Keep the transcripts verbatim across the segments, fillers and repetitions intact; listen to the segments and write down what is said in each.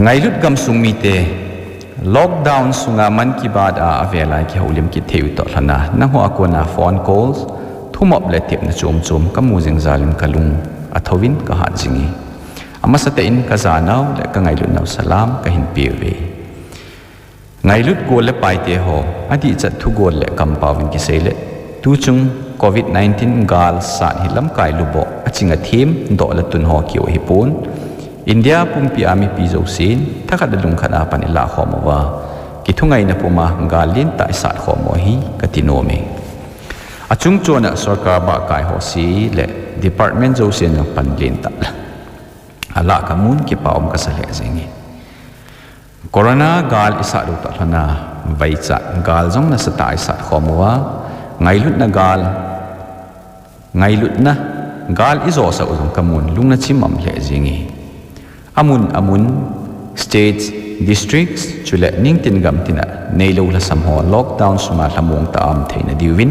Ngailut gamsung mite, lockdown sunga Mann Ki Baat a avel'a kihoulim kit thei u toh lhona, nangho a kona phone calls, thumop le tepna chom chom kamu jing jal'in kalung athouvin kahat jing e. Amasatah in kajanau le kangailutnau salam kahin peuve. Ngailut gol le paite ho, adihchat thugol le kampaovin kisei le, tuchung covid nineteen gal sat hi lamkai luboh, aching athem, doh le tun ho keu hipon, India pumpi a mipi jousen, thakhat le lungkhat a pan ilah khom uva, kithungaina puma gal lentah isat khom u ahi, kati nom e. Achung chon a sorkar bahkai ho se le department jousen jong pan lentah alah kamun kipa um kasa lheh jeng e. Corona gal isat u toh lhona, vaichat gal jong nasatah a isat khom uva, ngailutna gal, ngailutna gal ijosah u jong kamun lungna chim um lheh jeng e. Amun amun states, districts chule ningtin gamtin a neilou lhasam ho lockdown sunga lhamong tah a um theina diuvin,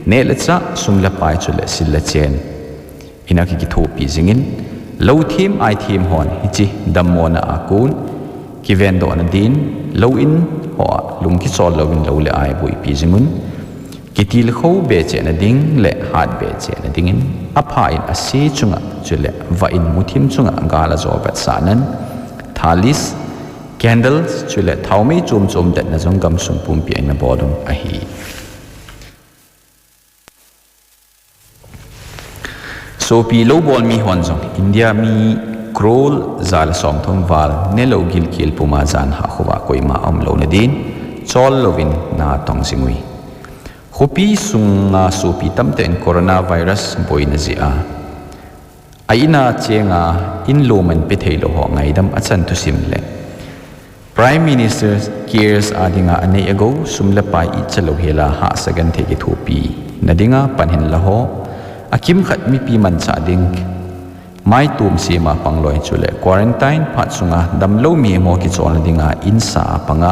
neh le chah, sum le pai chule sil le chen in akikithopi jingin, lou them ai them hon hiche dammona a kon kivendohna din, lou in hoa lung kichol louvin lou le ai boipi jingun, kitilkhou be chehna ding le hat be chehna dingin, apha in ase chunga chule vah in muthim chunga gal ajo vetsahnan, thalis, candles chule thaomei chom chom detna jong gamsung pumpi a ina bol un ahi. Sopi lou bol mi hon jong India mi crore ja le somthum val nelou gilkel puma jan hah khova koima aum louna din chol louvin na tong jing ui. Khopi sunga sopi tamtah in coronavirus boina jeh a a in a chenga in loman pe theilou ho ngaidam achan thusim le Prime Minister Cares a dinga anei agou sum le pai icha louhel a hahsa genthei kithopina dinga pan hin la ho, akimkhat mipi manchah ding maitom sema pangloi chule quarantine phat sunga damlou mihem ho kicholna dinga insa a panga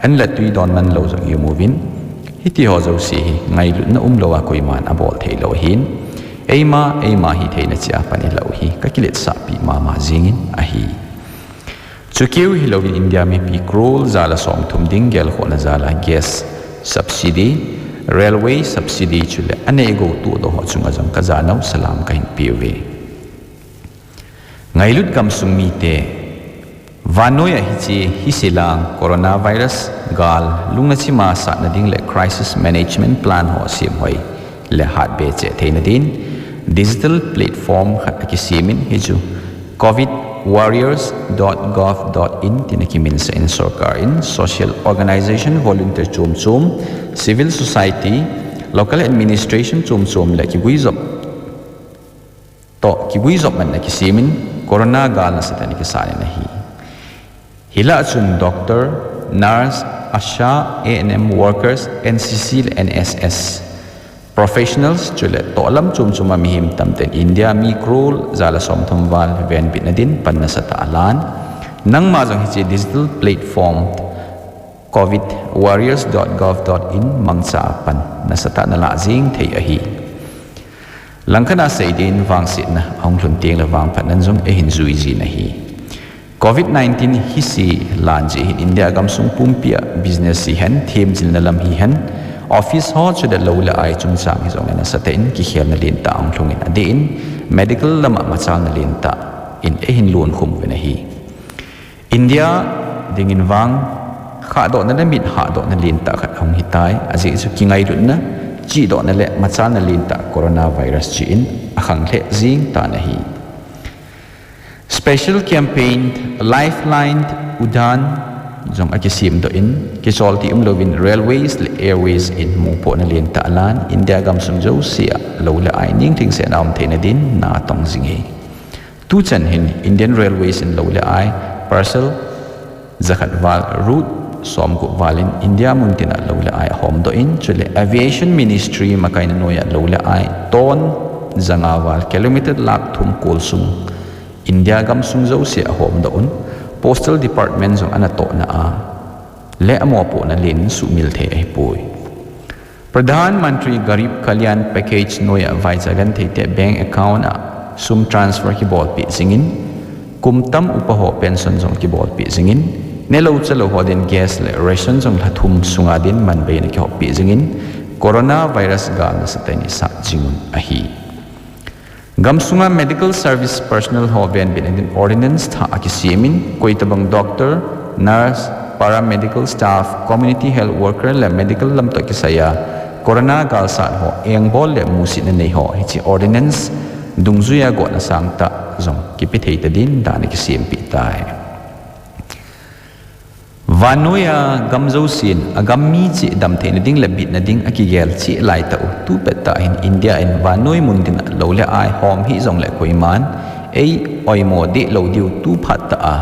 an le tui don manlou jong i um uvin, hiti ho jouse hi ngailutna umlou a koiman abol theilou ahin, eima eima hitheina cheh a pan ilah u hi kakiletsahpi mama jingin ahi. Chukeu hilouvin India mipi crore ja le somthum ding gelkhohna jal a gas subsidy, railway subsidy chule anei gou tohdoh ho chunga jong kajanau salam kahin peuve. Ngailut gamsung mite, vannoi a hiche hise lang coronavirus gal lungna chima satna ding le crisis management plan ho semhoi le hatbe cheh theina din digital platform khat akisemin hichu covid warriors dot gov dot in tina kiminsah in sorkar in social organisation volunteer chom chom, civil society, local administration chom chom le kiguijop toh kiguijop man akisemin corona gal nasatah in akisat in ahi. Hilah chun doctor, nurse, ASHA, ANM workers, NCC le NSS professionals chule tohlam chom chom a mihem tamtah in India mi crore ja le somthum val venbitna din pan nasatah alan. Nangma jong hiche digital platform covid warriors dot gov dot in mangcha a pan nasatah nalah jeng thei ahi. Langkhat a seidin vangsetna ahung lhun tengle vangphatnan jong eihin jui jin ahi. covid nineteen hise lan jeh hin India gamsung pumpi a business hihen, themjilna lam hihen, office ho chule lou le ai chungchang hijongle nasatah in kikhelna lentah ahung lhungin adeh in medical lam a machalna lentah in eihin lonkhum uvin ahi. India dingin vang khahdohna le mit hahdohna lentah khat ahung hitai, ajeh chu kingailutna, chihdohna le machalna lentah coronavirus cheh in akhang lheh jeng tan ahi. Special campaign Lifeline Udan jong akisemdoh in kicholti umlouvin railways le airways in mopohna lentah alan India gamsung jouse a lou le ai ningthing sehna um theina din na atong jing e. Tuchan hin Indian Railways in lou le ai parcel jakhat val route somgup val in India muntin a lou le ai ahomdoh in chule Aviation Ministry makaina noiya lou le ai ton janga val kilometer lakh thum kol sung India gamsung jouse ahomdoh un, Postal Department jong anatohna a le amopohna len suhmil thei ahipoi. Pradhan Mantri Garib Kalyan Package noiya vaicha gentheite bank account a sum transfer kibolpeh jingin, Kum tam upa ho pension jong kibolpeh jingin, nelou chalou ho din gas le ration jong lha thum sunga din manbeina kihoppeh jingin, coronavirus gal nasatah in isat jingun ahi. Gamsunga medical service personnel ho venbitna din ordinance thah akisemin, koitabang doctor, nurse, paramedical staff, community health worker le medical lamtoh kisaiya corona galsat ho engbol le musetna nei ho hiche ordinance dungjuiya gotna sangtah jong kipe thei tadin dan akisempeh tai. Vannoiya gam jousen agam mi cheh damtheina ding le bitna ding akigel cheh laitah u tupettah hin India in vannoi mun dinga lou le ai hom hijongle koiman ei oimo deh lou diu tuphat tah a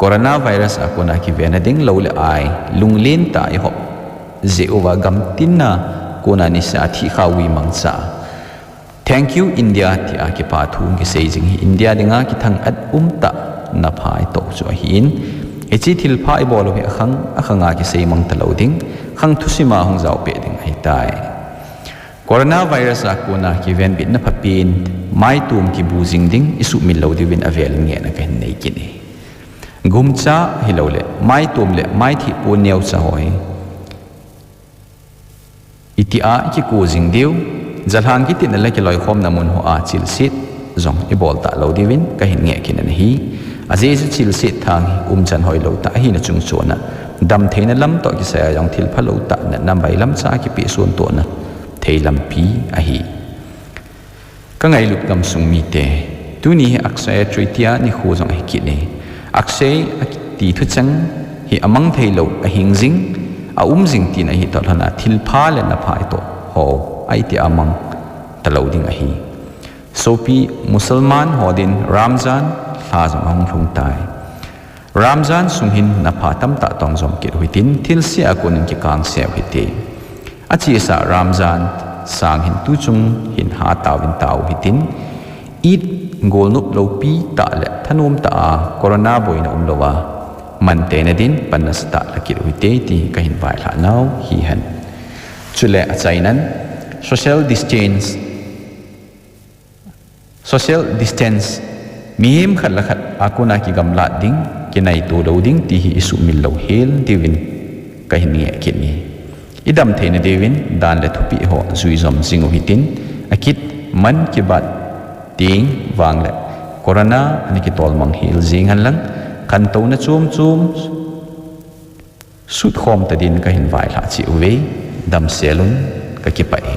coronavirus a kona kivenna ding lou le ai lunglen tah a ihop jeh uva gamtinna kona nisa thihkha ui mangcha Thank you India tia kipa thu kisei jing hi India dinga kithang-at umtah napha itoh chu ahin, hiche thilpha ibol u hi akhang akhanga kisei mang talou ding, khang thusima hung jaopeh ding ahitai. Coronavirus a kona kivenbitna phapen maitom kibu jing ding isuhmil lou diuvin avelin ngehna kahin nei kit e. Gumcha hiloule maitom le maithih pon neocha ho hi itia ikiko jing diu, jalhang kitinna le kiloikhomna mun hoa chilset jong ibol talou diuvin kahin ngeh kit ahi. Ajeh chu chilset thang hi umchan hoilou tah ahina chungchona damtheina lamtoh kisaiya jong thilphalou tah natna bailamcha kipeh sontohna thei lampi ahi. Kangailut gamsung mite, tuni hi Akshaya Tritiya nikho jong ahi kit e. Akshaya ati thucheng hi amang theilou ahing jing, aum jing tina ahi toh lhona thilpha le napha itoh ho a itia mang talou ding ahi. Sopi Musalman ho din Ramzan lha jong ahung lhung tai. Ramzan sung hin napha tamtah tong jom kit u hitin, thilse a konin kikangse u hite. Achesa Ramzan sang hin tuchung hin hataovin tao u hitin, Eid golnop loupi tah le thanom tah a corona boina umlouva manteina din pan nasatah la kit u hite ti kahin vailhah nau hihen. Chule achainan social distance Social distance, mihem khat le khat a kona kigamlat ding, kinaito lou ding ti hi isuhmil louhel diuvin kahin ngeh kit e. Idam theina diuvin dan le thupeh ho juijom jing u hitin, akit man kibat teng vangle corona ana kitolmang hel jeng henlang, khantouna chom chom sutkhom tadin kahin vailhah cheh uve, damsel un, kakipah e.